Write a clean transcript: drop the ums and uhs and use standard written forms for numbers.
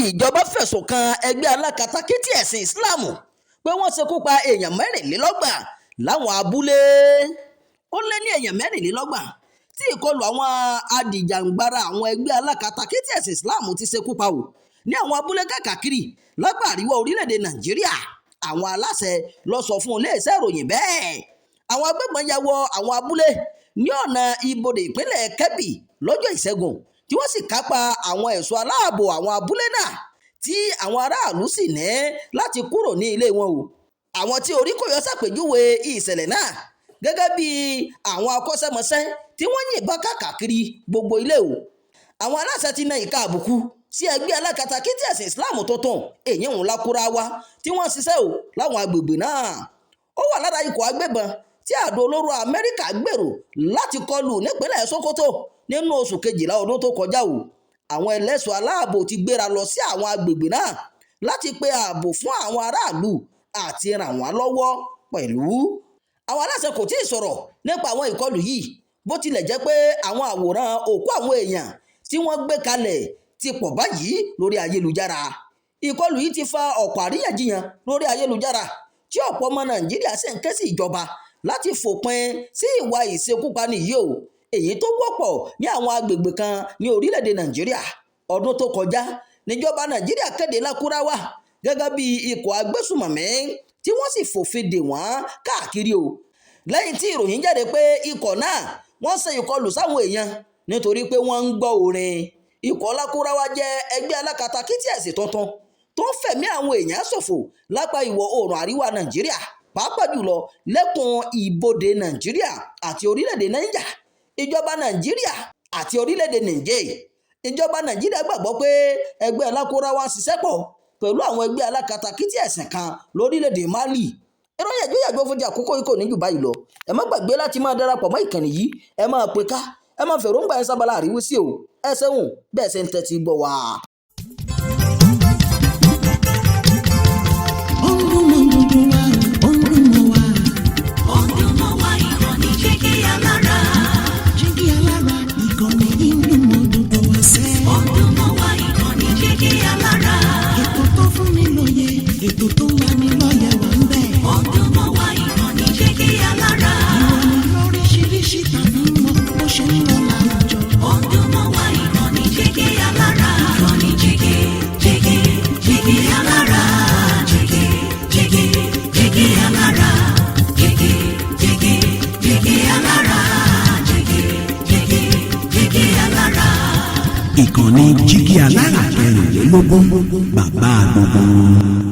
Ìjọba fẹ̀sùn kan ẹgbẹ́ alákatakítí ẹ̀sìn Islam pé wọ́n ṣekú pa èèyàn 24 láwọn abúlé. Ó lé ní èèyàn 24 tí ìkọlù àwọn adìjàngbara àwọn ẹgbẹ́ alákatakítí ẹ̀sìn Islam ti ṣekú pa ò ní àwọn abúlé káàkiri lápá àríwá orílẹ̀-èdè Nàìjíríà. Àwọn aláṣẹ ló sọ fún iléeṣẹ́ ìròyìn bẹ́ẹ̀. Àwọn agbébọn ya wọ àwọn abúlé ní ọ̀nà ibodè ìpínlẹ̀ Kebbi lọ́jọ́ Ìṣẹ́gun, tí wọ́n sì kápá àwọn ẹ̀ṣọ́ aláàbò àwọn abúlé náà, tí àwọn aráàlú sì ní láti kúrò ní ilé wọn o. Àwọn tí orí kò yọ ṣàpèjúwe ìṣẹ̀lẹ̀ náà gẹ́gẹ́ bí àwọn akọ́ṣẹ́mọṣẹ́ tí wọ́n yìnbọn káàkiri gbogbo ilé o. Àwọn aláṣẹ ti na ìka àbùkù sí ẹgbẹ́ alákatakítí ẹ̀sìn Islam tuntun, èyí ń Lakurawa, tí wọ́n ṣiṣẹ́ o láwọn agbègbè náà. Ó wà lára ikọ̀ agbébọn tí àdó olóró Amẹ́ríkà gbèrò láti kọlù nípínlẹ̀ Sokoto nínú oṣù kejìlá ọdún tó kọjá o. Àwọn ẹlẹ́ṣọ́ aláàbò ti gbéra lọ sí àwọn agbègbè náà láti pe ààbò fún àwọn aráàlú àti ràn wọ́n lọ́wọ́ pẹ̀lú. Àwọn aláṣẹ kò tí ì sọ̀rọ̀ nípa àwọn ìkọlù yìí, bó tilẹ̀ jẹ́ pé àwọn àwòrán òkú àwọn èèyàn tí wọ́n gbé kalẹ̀ ti pọ̀ báyìí lórí ayélujára. Ìkọlù yìí ti fa ọ̀pọ̀ àríyànjiyàn lórí ayélujára, tí ọ̀pọ̀ ọmọ Nàìjíríà sì ń ké sí ìjọba láti fòpin sí ìwà ìṣekúpani yìí o, èyí tó wọ́pọ̀ ní àwọn agbègbè kan ní orílẹ̀-èdè Nàìjíríà. Ọdún tó kọjá níjọba Nàìjíríà kéde Lakurawa gẹ́gẹ́ bí ikọ̀ agbésùmọ̀mí, tí wọ́n sì fòfin dè wọ́n káàkiri o, lẹ́yìn tí ìròyìn jáde pé ikọ̀ náà wọ́n ṣe ìkọlù sáwọn èèyàn nítorí pé wọ́n ń gbọ́ orin. Ikọ̀ Lakurawa jẹ́ ẹgbẹ́ alákatakítí ẹ̀sìn tuntun tó ń fẹ̀mí àwọn èèyàn ṣòfò lápá ìwọ̀ oòrùn àríwá Nàìjíríà, pàápàá jùlọ lẹ́kùn ibodè Nàìjíríà àti orílẹ̀-èdè Niger. Ìjọba Nàìjíríà àti orílẹ̀-èdè Niger. Ìjọba Nàìjíríà gbàgbọ́ pé ẹgbẹ́ Lakurawa ń ṣiṣẹ́ pọ̀ pẹ̀lú àwọn ẹgbẹ́ alákatakítí ẹ̀sìn kan lórílẹ̀-èdè Mali. Ìròyìn àgbéyàgbó fún ti àkókò yìí kò ní jù báyìí lọ. Ẹ má gbàgbé láti máa darapọ̀ mọ́ ìkànnì yìí. Ẹ máa pè ká, ẹ máa fèròǹgbà ẹ sábàlá àríwísí o. Ẹ ṣeun bẹ́ẹ̀ ṣe ń tẹ́tí gbọ́ wa. Ó ń dún mọ́ gbogbo wa, ó ń dún mọ́ wa. Ó ń dún mọ́ wa, ìkànnì Jígí Alára. Jígí Alára, ìkànnì yìí ń dún mọ́ gbogbo wa sẹ́. Ó ń dún mọ́ wa, ìkànnì Jígí Alára. Ètò tó fún ni lóye, ètò tó ń lani lọ́yẹ̀ wà ń bẹ̀. Ó ń dún mọ́ wa, ìkànnì Jígí Alára. Ìròyìn lóríṣiríṣi tàbí mọ́ bó ṣe ń lọ láwùjọ. Ó ń dún mọ́ wa, ìkànnì Jígí Alára. Ìkànnì Jígí, Jígí, Jígí Alára. Jígí, Jígí, Jígí Alára. Jígí, Jígí, Jígí Alára. Jígí, Jígí, Jígí Alára. Ìkànnì Jígí Alára 24, bàbá gbogbo wọn.